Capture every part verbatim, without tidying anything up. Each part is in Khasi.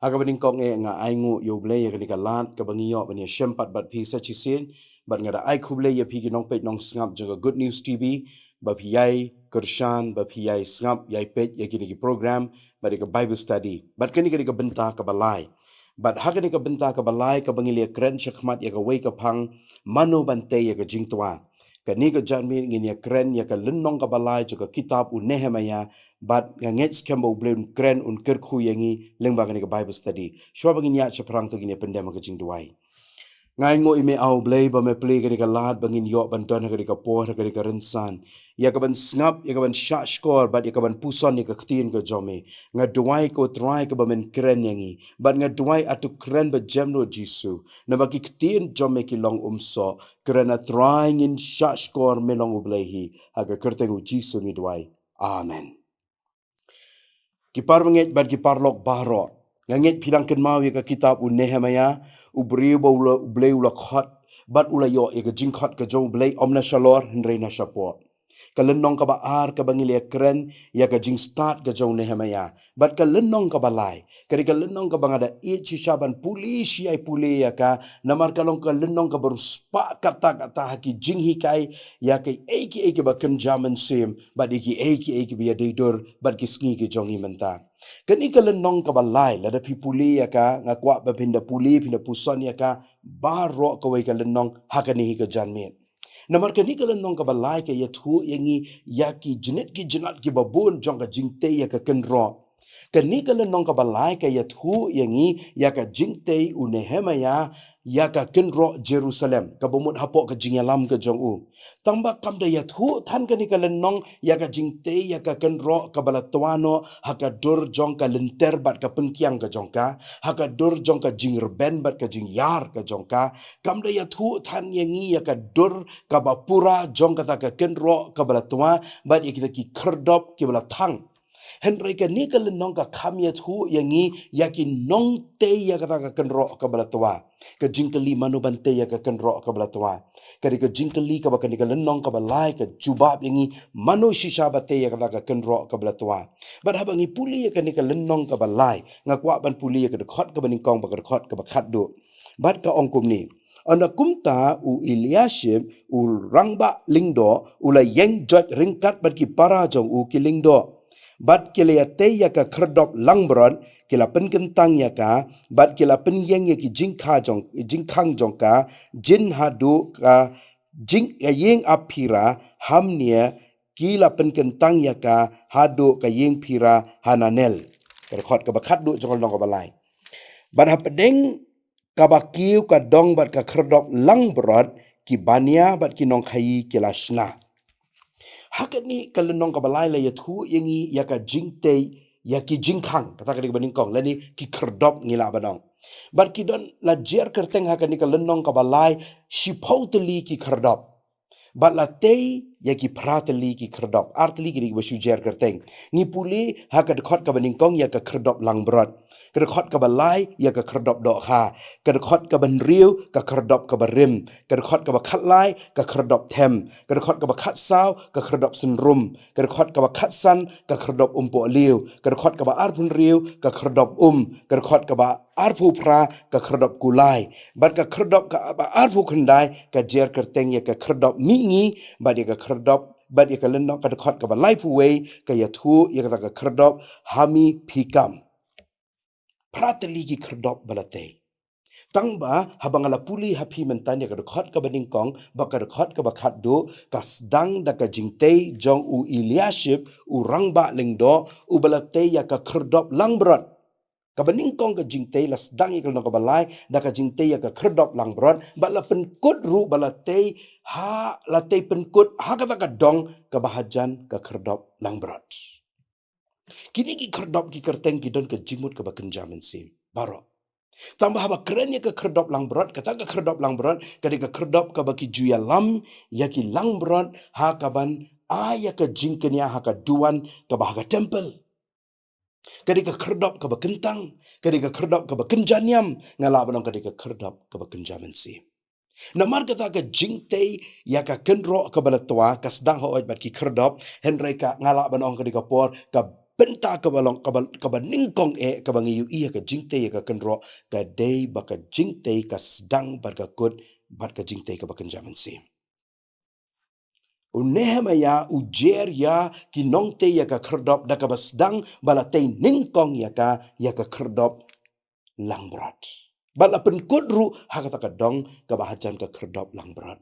Ha kaba nyngkong eh nga ainguh ïa U Blei ïa kane ka lad kaba ngi ïoh ban ïashem pat bad phi sa shisien, bad nga da ai khublei ïa phi ki nongpeit nongsngap jong ka Good News T V, ba phi ïai kyrshan, ba phi ïai sngap, ïai peit ïa kine ki program, bad ïa ka Bible study. Bad kane ka dei ka bynta kaba lai. Bad ha kane ka bynta kaba lai kaba ngi la kren shakhmat ïa kawei ka phang, mano ban tei ïa ka jingtwa. Kane ka janmiet ngin ïa kren ïa ka lynnong kaba lai jong ka kitab u Nehemiah, bad nga ngeit skhem ba U Blei un kren un kyrkhu ïa ngi lyngba kane ka Bible study. Shuwa ba ngin ïaid shaphrang to ngin ïa pyndem ha ka jingduwai. Nga ainguh ïa me A U Blei ba me plie kane ka lad ba ngin ïoh ban don ha kane ka por ha kane ka rynsan, ïa ka ban sngap, ïa ka ban shahshkor bad ïa ka ban puson ïa ka ktien ka jong me. Nga duwai ko Trai kaba men kren ïa ngi, bad nga duwai ato kren ba jem lut Jisu. Namar ki ktien jong me ki long umsoh. Kren A Trai, ngin shahshkor, me long U Blei hi. Ha ka kyrteng u Jisu ngi duwai. Amen. Ki parabangeit bad ki paralok baroh, nga ngeit phi dang kynmaw ïa ka kitab u Nehemiah, u briew ba u la, U Blei u la khot, bad u la ïoh ïa ka jingkhot ka jong U Blei, ym na shalor hynrei na shapoh. Ka lynnong kaba ar kaba ngi la kren ïa ka jingstad ka jong u Nehemiah, bad ka lynnong kaba lai, ka dei ka lynnong kaba nga da ïeit shisha ban pule shi ai pule ïa ka, namar ka long ka lynnong kaba riewspah katta katta ha ki jinghikai ïa kiei kiei kiba kynja mynsiem, bad ïa kiei kiei kiba ïadei dur bad ki sngi ki jong ngi mynta. Kane ka lynnong kaba lai, lada phi pule ïa ka, nga kwah ba phin da pule, phin da puson ïa ka baroh kawei ka lynnong ha kane hi ka janmiet. Namar kane ka lynnong kaba lai ka ïathuh ïa ngi ïa ki jnit ki jnat kiba bun jong ka jingtei ïa ka kynroh. Kane ka lynnong kaba lai ka ïathuh ïa ngi ïa ka jingtei u Nehemiah ïa ka kynroh Jerusalem, kaba mut hapoh ka jingïalam ka jong u. Tangba kam da ïathuh than kane ka lynnong ïa ka jingtei ïa ka kynroh kaba la twa noh ha ka dur jong ka lynter bad ka pynkiang ka jong ka, ha ka dur jong ka jingrben bad ka jingïar ka jong ka. Kam da ïathuh than ïa ngi ïa ka dur kaba pura jong kata ka kynroh kaba la twa, bad ïa kita ki khyrdop kiba la thang. Hynrei kane ka lynnong ka kham ïathuh ïa ngi ïa ki nongtei ïa kata ka kynroh kaba la twa. Ka jingkylli, mano ban tei ïa ka kynroh kaba la twa? Ka dei ka jingkylli kaba kane ka lynnong kaba lai ka jubab ïa ngi, mano shisha ba tei ïa kata ka kynroh kaba la twa? Bad haba ngi pule ïa kane ka lynnong kaba lai, nga kwah ban pule ïa ka dkhot kaba nyngkong bad ka dkhot kaba khatduh. Bad ka ong kumne: Ynda kumta u Eliashib u rangbah lyngdoh u la ïeng joit ryngkat bad ki para jong u ki lyngdoh. Bad ki la ïatei ïa ka khyrdop langbrot, ki la pynkyntang ïa ka, bad ki la pynïeng ïa ki jingkha jong, jingkhang jong ka, jin haduh ka jing, ka ïing ap phira, hangne ki la pynkyntang ïa ka haduh ka ïing phira Hananel. Ka dkhot kaba khatduh jong ka lynnong kaba lai. Bad hapdeng kaba kiew ka dong bad ka khyrdop langbrot, ki bania bad ki nongkhaïi ki la shna. Ha kane ka lynnong kaba lai la ïathuh ïa ngi ïa ka jingtei ïa ki jingkhang, kata ka dei kaba nyngkong, lane ki khyrdop ngi lah ban ong. Bad ki don la jer kyrteng ha kane ka lynnong kaba lai shiphew tylli ki khyrdop. Bad la tei ïa ki phra tylli ki khyrdop. Ar tylli ki dei kiba shu jer kyrteng. Ngi pule ha ka dkhot kaba nyngkong ïa ka khyrdop langbrot. Ka dkhot kaba lai ïa ka khyrdop dohkha. Ka dkhot kaba hynriew ka khyrdop kaba rim. Ka dkhot kaba khatlai ka khyrdop them. Ka dkhot kaba khatsaw ka khyrdop synrum. Ka dkhot kaba khatsan ka khyrdop umpohliew. Ka dkhot kaba arphew hynriew ka khyrdop um. Ka dkhot kaba arphew phra ka khyrdop kulai. Bad ka khyrdop kaba arphew khyndai ka jer kyrteng ïa ka khyrdop mihngi, bad ïa ka khyrdop, bad ïa ka lynnong, ka dkhot kaba laiphew wei ka ïathuh ïa kata ka khyrdop Hammephikam. Phra tylli ki khyrdop ba la tei. Tangba haba nga la pule ha phi mynta ïa ka dkhot kaba nyngkong bad ka dkhot kaba khatduh, ka sdang da ka jingtei jong u Eliashib u rangbah lyngdoh, uba la tei ïa ka khyrdop langbrot. Kaba nyngkong ka jingtei la sdang ïa ka lynnong kaba lai da ka jingtei ïa ka khyrdop langbrot, bad la pynkut ruh ba la tei ha, la tei pynkut ha kata ka dong kaba hajan ka khyrdop langbrot. Kine ki khyrdop ki kyrteng ki don ka jingmut kaba kynja mynsiem baroh. Tangba haba kren ïa ka khyrdop langbrot, kata ka khyrdop langbrot ka dei ka khyrdop kaba ki ju ïalam ïa ki langbrot ha kaban ai ïa ka jingkñia ha ka duwan kaba ha ka templ. Ka dei ka khyrdop kaba kyntang, ka dei ka khyrdop kaba kynja niam, nga lah ban ong ka dei ka khyrdop kaba kynja mynsiem. Namar kata ka jingtei ïa ka kynroh kaba la twa ka sdang hooid bad ki khyrdop, hynrei ka, nga lah ban ong ka dei ka por ka bynta kaba long, kaba, kaba nyngkong eh, kaba ngi ïohi ïa ka jingtei ïa ka kynroh, ka dei ba ka jingtei ka sdang bad ka kut, bad ka jingtei kaba kynja mynsiem. U Nehemiah u jer ïa ki nongtei ïa ka khyrdop da kaba sdang ba la tei nyngkong ïa ka, ïa ka khyrdop langbrot. Bad la pynkut ruh ha kata ka dong kaba hajan ka khyrdop langbrot.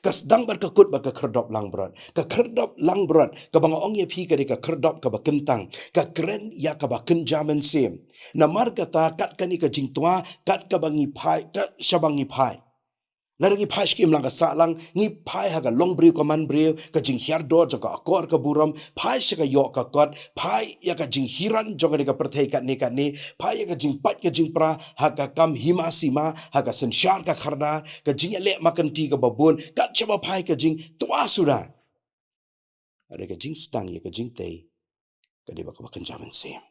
Ka sdang bad ka kut bad ka khyrdop langbrot. Ka khyrdop langbrot, kaba nga ong ïa phi ka dei ka khyrdop kaba kyntang. Ka kren ïa kaba kynja mynsiem. Namar kata kat kane ka jingtwa, kat kaba ngi phai, kat shaba ngi phai. Lada ngi phai sha ka imlang ka sahlang, ngi phai ha ka longbriew ka manbriew, ka jinghiar dor jong ka akor ka burom, phai sha ka ïoh ka kot, phai ïa ka jinghiar jong kane ka pyrthei katne katne, phai ïa ka jingpait ka jingpra, ha ka kam hima sima, ha ka synshar ka kharda, ka jingïaleh markynti kaba bun, kat shaba phai ka jingtwa suda. Hynrei ka jingsdang ïa ka jingtei, ka dei ba kaba kynja mynsiem.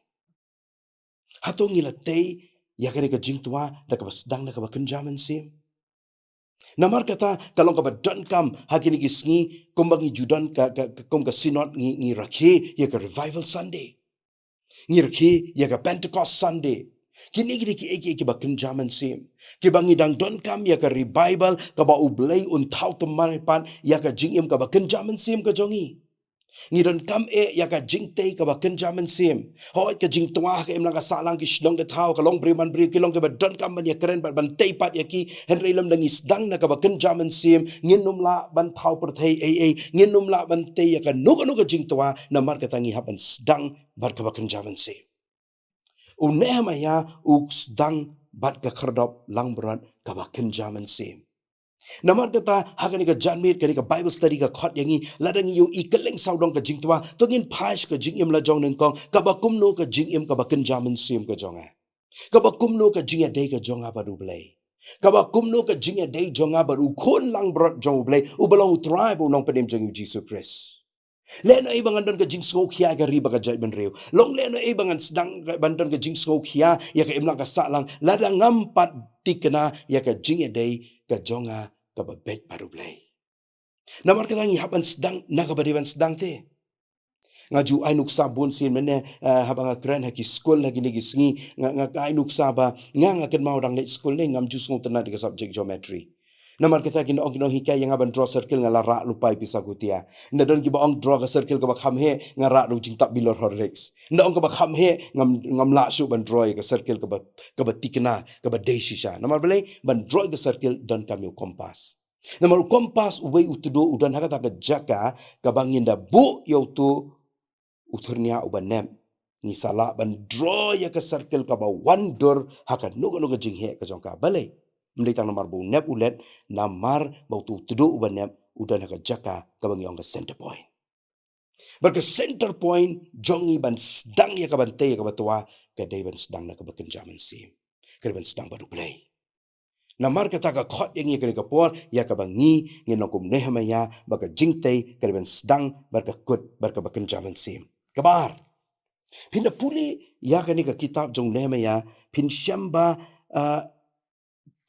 Hato ngi la tei ïa kane ka jingtwa da kaba sdang da kaba kynja mynsiem? Namar kata ka long kaba donkam ha kine ki sngi, kumba ngi ju don ka, ka, ka, kum ka synod ngi, ngi rakhe ïa ka Revival Sunday. Ngi rakhe ïa ka Pentecost Sunday. Kine ki dei kiei kiei kiba kynja mynsiem. Kiba ngi dang donkam ïa ka revival kaba U Blei un thaw tymmen pat ïa ka jingim kaba kynja mynsiem ka jong ngi. Ngi donkam eh ïa ka jingtei kaba kynja mynsiem. Hooid, ka jingtwa ha ka imlang ka sahlang, ki shnong ki thaw, ka longbriew manbriew ki long kiba donkam ban ïakren bad ban tei pat ïa ki, hynrei lymda ngi sdang na kaba kynja mynsiem, ngin ym lah ban thaw pyrthei ei ei, ngin ym lah ban tei ïa kano kano ka jingtwa, namar kata ngi hap ban sdang bad kaba kynja mynsiem. U Nehemiah u sdang bad ka khyrdop langbrot kaba kynja mynsiem. Namar kata, ha kane ka janmiet, kane ka Bible study ka khot ïa ngi, lada ngi ïohi kylleng sawdong ka jingtwa, to ngin phai sha ka jingim la jong nyngkong, kaba kumno ka jingim kaba kynja mynsiem ka jong nga. Kaba kumno ka jingïadei ka jong nga bad U Blei. Kaba kumno ka jingïadei jong nga bad u khun langbrot jong U Blei, uba long U Trai bad u Nongpynim jong ngi U Jisu Khrist. Lehnohei ba ngan don ka jingsngewkhia ïa ka ri bad ka jaitbynriew. Long lehnohei ba ngan sdang ban don ka jingsngewkhia ïa ka imlang ka sahlang, lada ngam pat thikna ïa ka jingïadei ka jong nga kaba beit bad U Blei. Namar kata ngi hap ban sdang na kaba dei ban sdang te. Nga ju ai nuksa bun sien mynne, eh, haba nga kren ha ki skul ha kine ki sngi, nga, nga ai nuksa ba nga, nga kynmaw dang leit skul ne ngam ju sngewtynnat ïa ka subject geometry. Namar kata ki nong, ki nonghikai ïa nga ban draw circle, nga la rah lypa ïa pisa khutia. Nda don kiba ong draw ka circle kaba kham heh, nga rah da u jingtap bilor Horlicks. Nda ong kaba kham heh, ngam, ngam lah shuh ban draw ïa ka circle kaba, kaba thikna, kaba dei shisha. Namar balei? Ban draw ïa ka circle donkam ïa u kompas. Namar u kompas uwei u tdoo u don ha kata ka jaka kaba ngin da buh ïa uto u thyrnia uba nep. Ngi sa lah ban draw ïa ka circle kaba wan dur ha kano kano ka jingheh ka jong ka. Balei? Ym dei tang namar ba u nep u let, namar ba uto u tdoo uba nep u don ha ka jaka kaba ngi ong ka center point. Bad ka center point jong ngi ban sdang ïa ka ban tei ïa kaba twa, ka dei ban sdang na kaba kynja mynsiem. Ka dei ban sdang bad U Blei. Namar kata ka khot ïa ngi ha kane ka por, ïa kaba ngi, ngin long kum Nehemiah, ba ka jingtei ka dei ban sdang bad ka kut bad kaba kynja mynsiem. Kaba ar, phin da pule ïa kane ka kitab jong Nehemiah, phin shem ba, ah,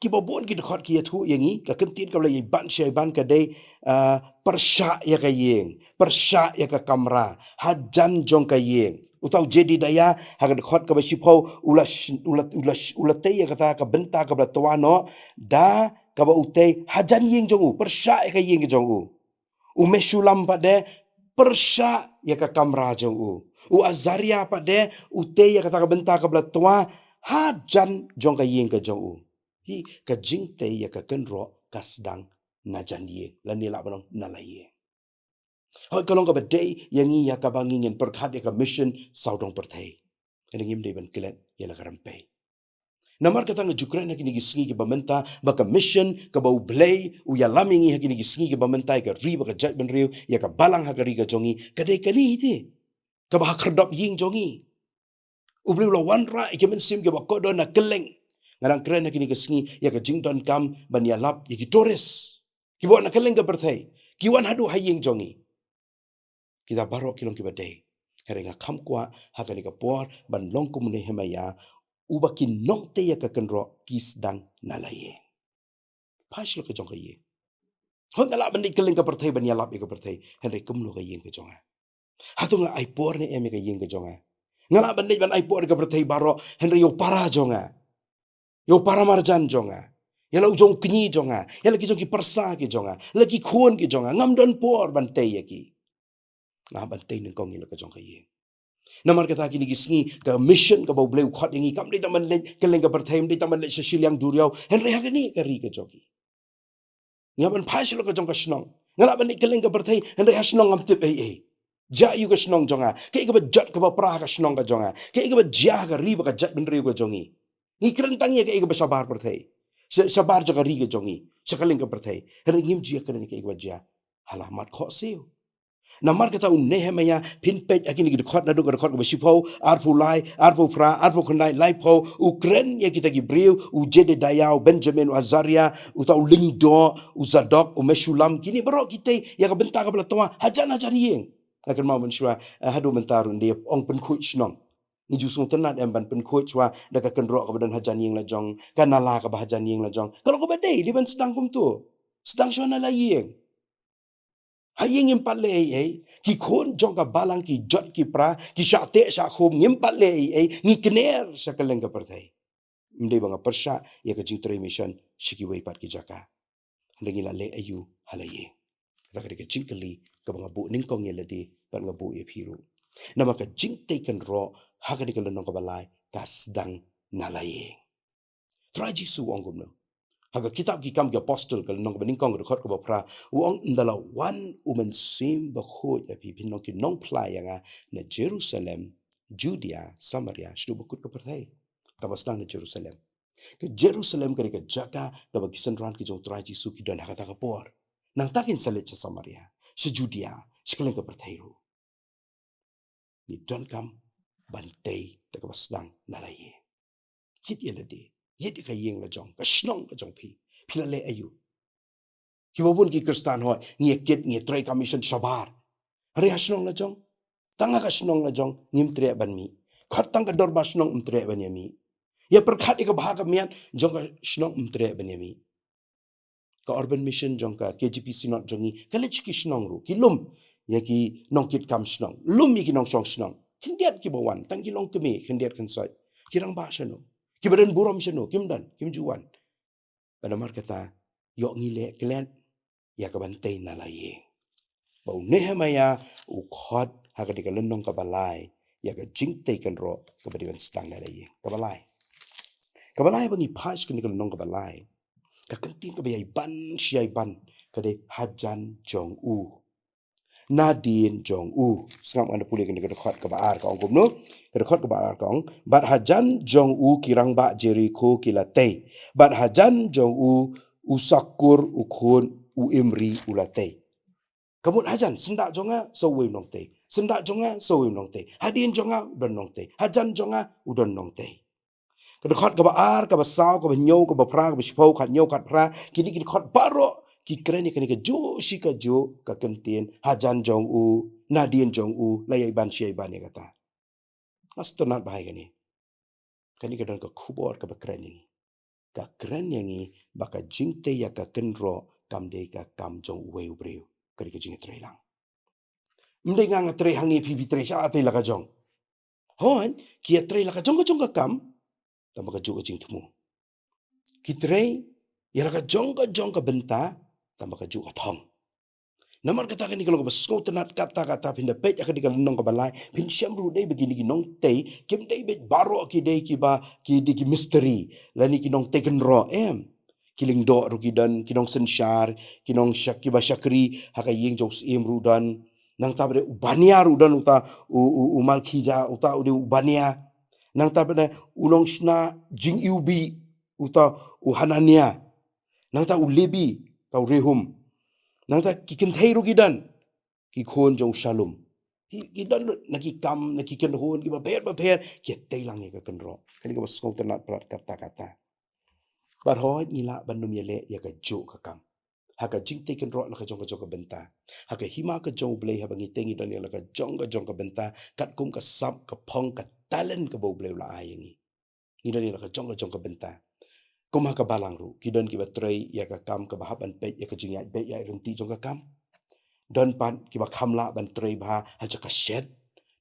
kiba bun ki dkhot ki ïathuh ïa ngi, ka kyntien kaba la ïai ban sha ïai ban ka dei, ah, pyrshah ïa ka ïing, pyrshah ïa ka kamra, hajan jong ka ïing. Uta u Jedidiah, ha ka dkhot kaba shiphew, u la sh-, u la, u la sh-, u la tei ïa kata ka bynta kaba la twa noh, da kaba u tei hajan ïing jong u, pyrshah ïa ka ïing jong u. U Meshulam pat de, pyrshah ïa ka kamra jong u. U Azariah pat de, u tei ïa kata ka bynta kaba la twa, hajan jong ka ïing ka jong u. Hi, ka jingtei ïa ka kynroh ka sdang najan ïing, lane lah ban ong na la ïing. Hooid, ka long kaba dei ïa ngi ïa kaba ngi ngin pyrkhat ïa ka mission sawdong pyrthei. Hynrei ngim dei ban klet ïa la ka rympei. Namar kata nga ju kren ha kine ki sngi kiba mynta, ba ka mission kaba U Blei u ïalam ïa ngi ha kine ki sngi kiba mynta, ïa ka ri bad ka jaitbynriew, ïa ka balang ha ka ri ka jong ngi, ka dei kane hi te. Kaba ha khyrdop ïing jong ngi. U Blei u la wanrah ïa ki mynsiem kiba kordor na kylleng. Nga dang kren ha kine ki sngi ïa ka jingdonkam ban ïalap ïa ki tourist kiba wan na kylleng ka pyrthei, ki wan haduh ha ïing jong ngi. Kita baroh ki long kiba dei. Hynrei nga kham kwah ha kane ka por ban long kum u Nehemiah, uba ki nongtei ïa ka kynroh ki sdang na la ïing. Phai sha la ka jong ka ïing. Hooid, nga lah ban dei kylleng ka pyrthei ban ïalap ïa ka pyrthei, hynrei kumno ka ïing ka jong nga? Hato nga ai por ne em ïa ka ïing ka jong nga? Nga lah ban leit ban ai por ïa ka pyrthei baroh, hynrei ïa u para jong nga, ïa u para marjan jong nga, ïa la u jong u kñi jong nga, ïa la ki jong ki pyrsa ki jong nga, la ki khun ki jong nga, ngam don por ban tei ïa ki. Nga hap ban tei nyngkong ïa la ka jong ka ïing. Namar kata kine ki sngi ka mission kaba U Blei u khot ïa ngi kam dei tang ban leit kylleng ka pyrthei, kam dei tang ban leit sha shiliang duriaw, hynrei ha kane ka ri ka jong ngi. Nga ban phai sha la ka jong ka shnong. Nga lah ban leit kylleng ka pyrthei, hynrei ha shnong ngam tip ei ei. Jia ïa ka shnong jong nga. Kaei kaba jot kaba pra ha ka shnong ka jong nga. Kaei kaba jia ha ka ri bad ka jaitbynriew ka jong ngi. Ngi kren tang ïa kaei kaba shabar pyrthei. Sha, shabar jong ka ri ka jong ngi. Sha kylleng ka pyrthei. Hynrei ngim ju ïa kren ïa kaei kaba jia ha la mat khohsiew. Namar kata u Nehemaïah, phin peit ha kine ki dkhot naduh ka dkhot kaba shiphew, arphew lai, arphew phra, arphew khyndai, laiphew, u kren ïa kita ki briew, u Jedediah, u Benjamin, u Azariah, uta u lyngdoh, u Zadok, u Meshullam, kine baroh ki tei ïa ka bynta kaba la twa hajan hajan ïing. Nga kynmaw mynshuwa, eh, haduh mynta ruh ym dei ong pynkhuid shnong. Ngi ju sngewtynnad em ban pynkhuid shuwa da ka kynroh kaba don hajan ïing la jong, ka nala kaba hajan ïing la jong. Ka long kaba dei, dei ban sdang kumto. Sdang shuwa na la ïing. Ha ïing ngim pat leh ei ei, ki khun jong ka balang ki jot ki pra, ki shah teh shah khum, ngim pat leh ei ei, ngi kner sha kylleng ka pyrthei. Ym dei ba nga pyrshah ïa ka jingtrei mission sha kiwei pat ki jaka. Hynrei ngi la leh aïu ha la ïing? Kata ka dei ka jingkylli kaba nga buh nyngkong ïa lade bad nga buh ïa phi ruh. Namar ka jingtei kynroh ha kane ka lynnong kaba lai ka sdang na la ïing. Trai Jisu u ong kumno? Ha ka kitab Ki Kam ki Apostol ka lynnong kaba nyngkong ka dkhot kaba phra, u ong, ynda la wan u Mynsiem Bakhuid ïa phi, phin long ki nongphla ïa nga na Jerusalem, Judea, Samaria, shaduh ba kut ka pyrthei. Tang ba sdang na Jerusalem. Ka Jerusalem ka dei ka jaka kaba ki synran ki jong u Trai Jisu ki don ha kata ka por. Nangta kin sa leit sha Samaria, sha Judea, sha kylleng ka pyrthei ruh. Ngi donkam ban tei da kaba sdang na la ïing. Ïit ïa lade, ïit ïa ka ïing la jong, ka shnong la jong phi. Phi la leh aïu? Kiba bun ki Khristan hooid, ngi ïa kit, ngi ïa trei ka mission shabar. Hynrei ha shnong la jong, tang ha ka shnong la jong ngim treh ban mih. Khot tang ka dorbar shnong ym treh ban ïa mih. Ïa pyrkhat ïa ka bha ka miat jong ka shnong ym treh ban ïa mih. Ka Urban Mission jong ka K J P Synod jong ngi ka leit sha ki shnong ruh, ki lum ïa ki nongkitkam shnong, lum ïa ki nongshong shnong. Khyndiat kiba wan, tang ki longkmie, khyndiat khynsoit. Ki rangbah shano? Kiba don burom shano? Kim don, kim ju wan. Bad namar kata, ïoh ngi leh klet ïa ka ban tei na la ïing. Ba u Nehemiah u khot ha kane ka lynnong kaba lai ïa ka jingtei kynroh kaba dei ban sdang na la ïing. Kaba lai. Kaba lai ba ngi phai sha kane ka lynnong kaba lai, ka kyntien kaba ïai ban shi ïai ban ka dei hajan jong u, nadien jong u. Sngap ngan da pule kane ka dkhot kaba ar, ka ong kumno? Ka dkhot kaba ar ka ong, bad hajan jong u ki rangbah Jerikho ki la tei, bad hajan jong u, u Sakur u khun u Imri u la tei. Ka mut hajan, syndah jong nga sa uwei u nongtei, syndah jong nga sa uwei u nongtei, hadien jong nga u don nongtei, hajan jong nga u don nongtei. Ka dkhot kaba ar, kaba saw, kaba hynñiew, kaba phra, kaba shiphew, khathynñiew, khatphra, kine ki dkhot baroh ki kren ïa kane kajuh shi kajuh ka kyntien, hajan jong u, nadien jong u, la ïai ban shi ïai ban ïa kata. Nga sngewtynnad bha ïa kane. Kane ka don ka khubor kaba kren ïa ngi. Ka kren ïa ngi ba ka jingtei ïa ka kynroh kam dei ka kam jong uwei u briew. Ka dei ka jingïatreilang. Ym dei nga nga trei hangne, phi phi trei sha, tei la ka jong. Hooid, ki ïatrei la ka jong ka jong ka kam, tang ba kajuh ka jingthmu. Ki trei ïa la ka jong ka jong ka bynta, tang ba kajuh ka thong. Namar kata kane ka long kaba sngewtynnad, katta katta phin da peit ha kane ka lynnong kaba lai, phin shem ruh dei ba kine ki nongtei kim dei beit baroh ki dei kiba, ki dei ki mistri lane ki nongtei kynroh, em. Ki lyngdoh ruh ki don, ki nongsynshar, ki nongshak-, kiba shakri ha ka ïing jong u syiem ruh don. Nangta pat de u bania ruh don, uta u, u, u Malkhija, uta u dei u bania. Nangta pat de u nongshna jingiwbih, uta u Hanania. Nangta u Lebi, uta u Rehum. Nangta ki kynthei ruh ki don, ki khun jong u Shallum. Ki, ki don lut na ki kam, na ki kynhun kiba pher ba pher, ki ïatreilang ïa ka kynroh. Kane kaba sngewtynnad palat katta katta. Bad hooid ngi lah ban ym ïaleh ïa kajuh ka kam ha ka jingtei kynroh la ka jong ka jong ka bynta. Ha ka hima ka jong U Blei haba ngi tei ngi don ïa la ka jong ka jong ka bynta, katkum ka sap, ka phong, ka talent kaba U Blei u la ai ïa ngi. Ngi don ïa la ka jong ka jong ka bynta. Kum ha ka balang ruh, ki don kiba trei ïa ka kam kaba hap ban peit ïa ka jingïaid beit ïaid ryntih jong ka kam. Don pat kiba kham lah ban trei bha ha jaka shet.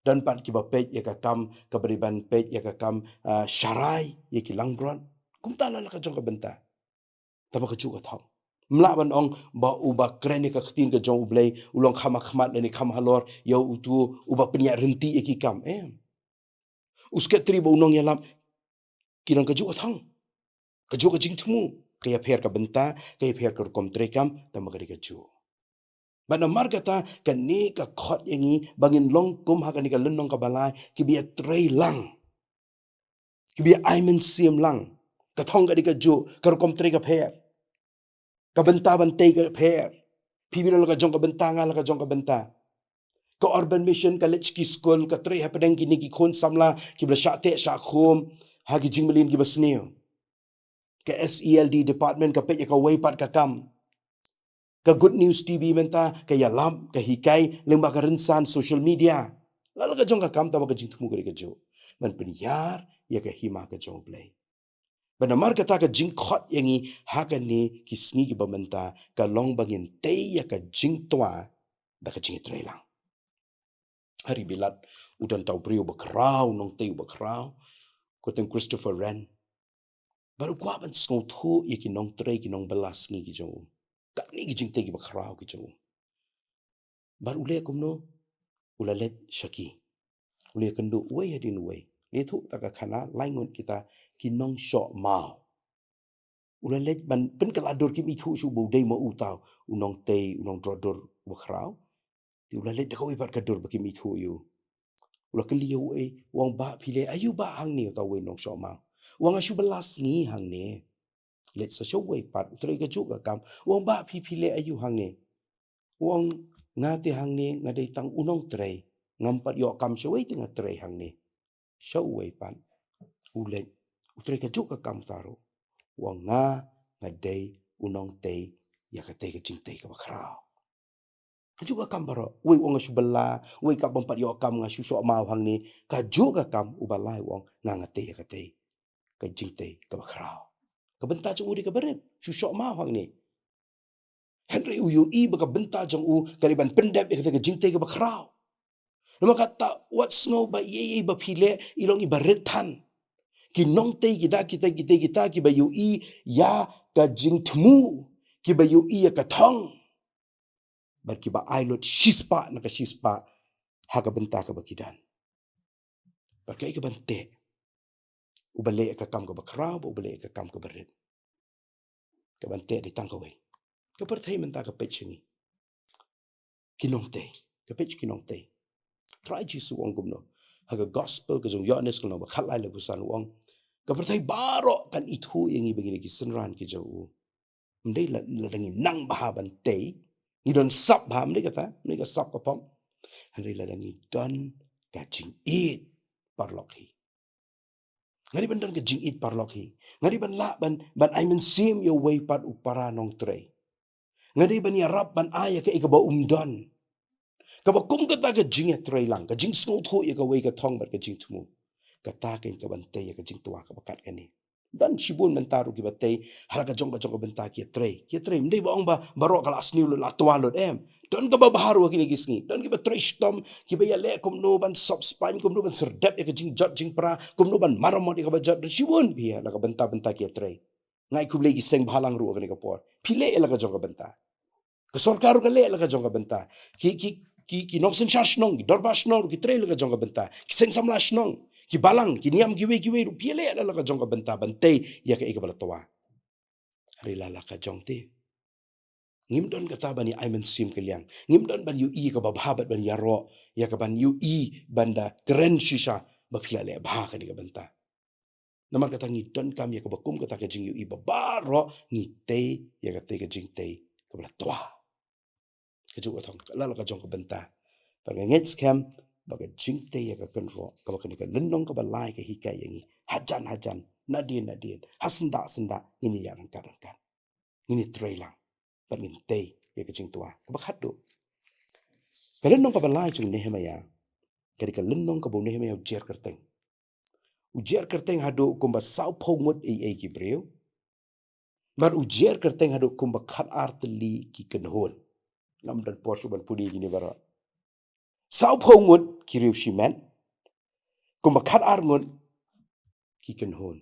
Don pat kiba peit ïa ka kam, kaba dei ban peit ïa ka kam, ah, sharai ïa ki langbrot. Kumta la la ka jong ka bynta. Tangba kajuh ka thong. Ym lah ban ong ba uba kren ïa ka ktien ka jong U Blei u long kham ha khmat lane kham halor ïa uto uba pynïaid ryntih ïa ki kam. Em. U secretary bad u nongïalap ki long kajuh ka thong. Kajuh ka jingthmu. Ka ïapher ka bynta, ka ïapher ka rukom treikam, tangba ka dei kajuh. Bad namar kata, kane ka khot ïa ngi ba ngin long kum ha kane ka lynnong kaba lai, kiba ïatrei lang, kiba ïa ai mynsiem lang. Ka thong ka dei kajuh, ka rukom trei ka pher, ka bynta ban tei ka pher. Phi, phi la ka jong ka bynta, nga la ka jong ka bynta. Ka Urban Mission ka leit sha ki skul, ka trei hapdeng kine ki khun samla kiba la shah teh shah khum ha ki jingmlien kiba sniew. Ka S E L D department ka peit ïa kawei pat ka kam. Ka Good News T V mynta ka ïalap, ka hikai lyngba ka rynsan social media. La la ka jong ka kam, tangba ka jingthmu ka dei kajuh. Ban pynïar ïa ka hima ka jong U Blei. Bad namar kata, ka jingkhot ïa ngi ha kane ki sngi kiba mynta ka long ba ngin tei ïa ka jingtwa da ka jingïatrei lang. Ha ri Bilat u don uta u briew uba khraw, u nongtei uba khraw, u kyrteng Christopher Wren. Bad u kwah ban sngewthuh ïa ki nongtrei, ki nongbylla sngi ki jong u, katne ki jingtei kiba khraw ki jong u. Bad u leh kumno? U la leit sha ki. U la ïakynduh uwei hadien uwei. La ïathuh ta ka khana, lai ngut kita ki nongshoh maw. U la leit ban pynkylla dur, kim ithuh shuh ba u dei ma uta u nongtei, u nongdro dur uba khraw. Te u la leit da kawei pat ka dur ba kim ithuh ïa u. U la kylli ïa uwei, u ong, "Bah, phi leh aïu bah hangne?" Uta uwei u nongshoh maw u ong, "Nga shu bylla sngi hangne." Leit sa sha uwei pat, u trei kajuh ka kam. U ong, "Bah, phi, phi leh aïu hangne?" U ong, "Nga te hangne nga dei tang u nongtrei, ngam pat ïoh kam shawei te nga trei hangne." Sha uwei pat u leit, u trei kajuh ka kam uta ruh. U ong, "Nga, nga dei u nongtei ïa katei ka jingtei kaba khraw." Kajuh ka kam baroh. Uwei u ong, "Nga shu bylla," uwei, "Kam, ngam pat ïoh kam, nga shu shoh maw hangne." Kajuh ka kam, uba lai u ong, "Nga, nga tei ïa katei ka jingtei kaba khraw." Ka bynta jong u dei kaba rit, shu shoh maw hangne. Hynrei u ïohi ba ka bynta jong u ka dei ban pyndep ïa katei ka jingtei kaba khraw. Namar kata, wat sngew ba ïa, ïa ba phi leh i long iba rit than. Ki nongtei ki da kita, kita, kita kiba ïohi ïa ka jingthmu, kiba ïohi ïa ka thong. Bad kiba ai lut shispah na ka shispah ha ka bynta kaba ki don. Bad kaei kaban teh? Uba leh ka kam kaba khraw bad uba leh ka kam kaba rit? Kaban teh dei tang kawei. Ka pyrthei mynta ka peit sha ngi, ki nongtei. Ka peit sha ki nongtei. Trai Jisu u ong kumno? Ha ka gospel ka jong u Ïoannis ka lynnong ba khatlai, laiphew san, u ong, "Ka pyrthei baroh kan ithuh ïa ngi ba ngi dei ki synran ki jong u." Ym dei la, lada ngi nang bha ban tei, ngi don sap bha, ym dei kata, ym dei ka sap ka pop. Hynrei lada ngi don ka jingïeit paralok hi. Nga dei ban don ka jingïeit paralok hi. Nga dei ban lah ban, ban ai mynsiem ïa uwei pat u para nongtrei. Nga dei ban ïarap ban ai ïa kaei kaba um don. Kaba kum kata ka jingïatreilang, ka jingsngewthuh ïa kawei ka thong bad ka jingthmu. Kata keiñ kaban tei ïa ka jingtwa kaba kat kane. Don shibun mynta ruh kiba tei ha la ka jong ka jong ka bynta, ki ïatrei. Ki ïatrei, ym dei ba ong ba baroh ka la sniew lut, la twa lut, em. Don kaba bha ruh ha kine ki sngi. Don kiba trei shitom, kiba ïaleh kumno ban sop spaiñ, kumno ban serdep ïa ka jingjot jingpra, kumno ban maramot ïa kaba jot. Don shibun phi ha la ka bynta bynta ki ïatrei. Nga ai khublei ki seng bhalang ruh ha kane ka por. Phi leh ïa la ka jong ka bynta. Ka sorkar ruh ka leh la ka jong ka bynta. Ki, ki, ki, ki nongsynshar shnong, ki dorbar shnong ruh ki trei la ka jong ka bynta. Ki seng samla shnong, ki balang, ki niam kiwei kiwei ruh phi leh la, la ka jong ka bynta ban tei ïa kaei kaba la twa. Hynrei la, la ka jong te, ngim don kata ban ïa ai mynsiem kylliang. Ngim don ban ïohi ïa kaba bha bad ban ïaroh ïa kaban ïohi ban da kren shisha ba phi la leh bha kane ka bynta. Namar kata ngi donkam ïa kaba kum kata ka jingïohi ba baroh ngi tei ïa katei ka jingtei kaba la twa. Kajuh ka thong, ka la, la ka jong ka bynta. Bad nga ngeit skhem ba ka jingtei ïa ka kynroh kaba kane ka lynnong kaba lai ka hikai ïa ngi, hajan hajan, nadien nadien, ha syndah syndah, ngin ïa ryngkat ryngkat. Ngin ïa trei lang bad ngin tei ïa ka jingtwa kaba khatduh. Ka lynnong kaba lai jong u Nehemaïah ka dei ka lynnong kaba u Nehemaïah u jer kyrteng. U jer kyrteng haduh kumba sawphew ngut ei ei ki briew. Bad u jer kyrteng haduh kumba khatar tylli ki kynhun. Ngam don por shuh ban pule kine baroh. Sawphew ngut ki riew shimet, kumba khatar ngut ki kynhun.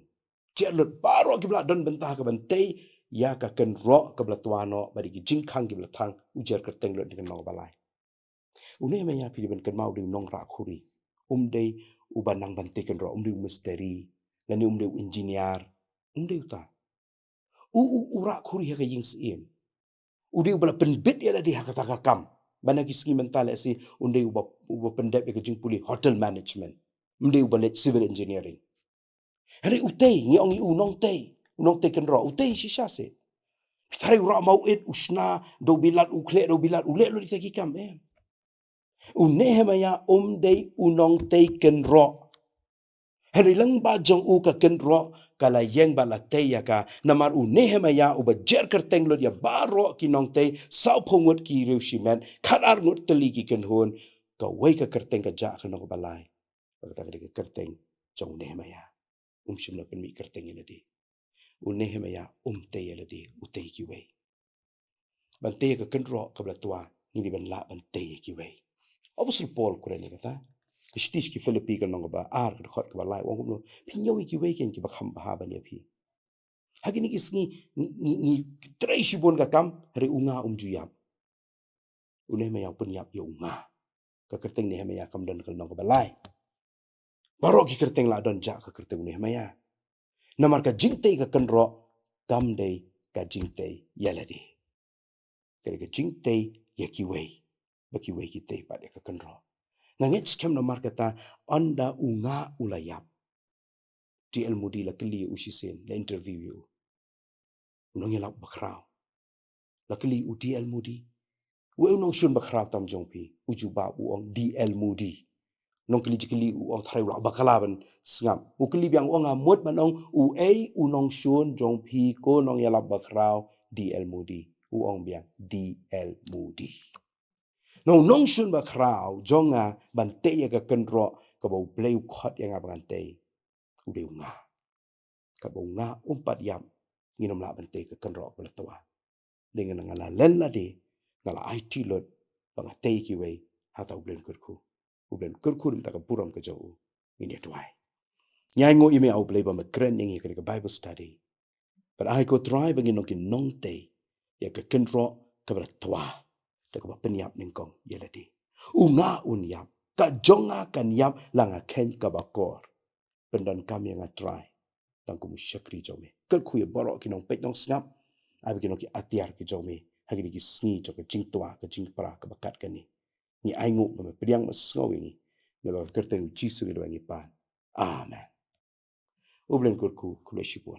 Jer lut baroh kiba la don bynta ha ka ban tei ïa ka kynroh kaba la twa noh bad ïa ki jingkhang kiba la thang, u jer kyrteng lut na ka lynnong kaba lai. U Nehemaïah, phi dei ban kynmaw, u dei u nongrah khuri. Um dei uba nang ban tei kynroh, um dei u mistri, lane um dei u engineer. Um dei uta. U, u, u rah khuri ha ka ïing syiem. U dei uba la pynbit ïa lade ha kata ka kam. Bad na ki sngi mynta lehse un dei uba, uba pyndep ïa ka jingpule hotel management. Um dei uba leit civil engineering. Hynrei u tei, ngi ong ïa u nongtei, u nongtei kynroh, u tei shisha seh. Tharai u rah mawit, u shna da u bilat, u khleh da u bilat, u leh lut kita ki kam, em. U Nehemaïah um dei u nongtei kynroh. Hynrei lyngba jong u ka kynroh ka la ïeng bad la tei ïa ka. Namar u Nehemaïah uba jer kyrteng lut ïa baroh ki nongtei, sawphew ngut ki riew shimet, khatar ngut tylli ki kynhun, kawei ka kyrteng ka jah ha ka lynnong kaba lai. Kata ka dei ka kyrteng jong u Nehemaïah. Um shym la pynmih kyrteng ïa lade. U Nehemaïah um tei ïa lade, u tei kiwei. Ban tei ïa ka kynroh kaba la twa, ngi dei ban lah ban tei ïa kiwei. Apostol Paul u kren ïa kata. Ka shithi sha ki Philippi ka lynnong kaba ar, ka dkhot kaba lai, u ong kumno: Phi ñiew ïa kiwei kein kiba kham bha ban ïa phi. Ha kine ki sngi ngi, ngi, ngi trei shibun ka kam, hynrei u nga um ju ïap. U Nehemaïah u pynïap ïa u nga. Ka kyrteng Nehemaïah kam don ha ka lynnong kaba lai. Baroh ki kyrteng la don jah ha ka kyrteng u Nehemaïah. Namar ka jingtei ka kynroh kam dei ka jingtei ïa lade. Ka dei ka jingtei ïa kiwei, ba kiwei ki tei pat ïa ka kynroh. Nga ngeit skhem namar kata, ynda u nga u la ïap, D L Moody la kylli ïa u shisien, la interview ïa u. U nongïalap bakhraw. La kylli u: D L Moody, uei u nongshun bakhraw tam jong phi? U jubab u ong: D L Moody. Nongkylli jingkylli u ong: Tharai u lah bakla ban sngap. U kylli biang u ong: Nga mut ban ong, uei u nongshun jong phi ko nongïalap bakhraw D L Moody? U ong biang: D L Moody. Na u nongshun bakhraw jong nga ban tei ïa ka kynroh kaba U Blei u khot ïa nga ba ngan tei, u dei u nga. Katba u nga um pat ïap, ngin ym lah ban tei ka kynroh kaba la twa. Dei nga, nga la len lade, nga la aiti lut ba nga tei ïa kiwei, hangta U Blei un kyrkhu. U Blei un kyrkhu da ka burom ka jong u. Ngin ïa duwai. Ngi ainguh ïa me, A U Blei, ba me kren ïa ngi ha kane ka Bible study. Bad ai ko Trai ba ngin long ki nongtei ïa ka kynroh kaba la twa, da kaba pynïap nyngkong ïa lade. U nga un ïap, ka jong nga kan ïap, la nga kheiñ kaba kor. Pyndonkam ïa nga Trai, tang kum u shakri jong me. Kyrkhu ïa baroh ki nongpeit nongsngap, ai ba kin long ki atiar ki jong me ha kine ki sngi jong ka jingtwa, ka jingpra kaba kat kane. Ngi ainguh ba me pdiang, me sngew ïa ngi. Lyngba ka kyrteng U Jisu ngi duwai, ngi pan. Amen. U Blei un kyrkhu, khublei shibun.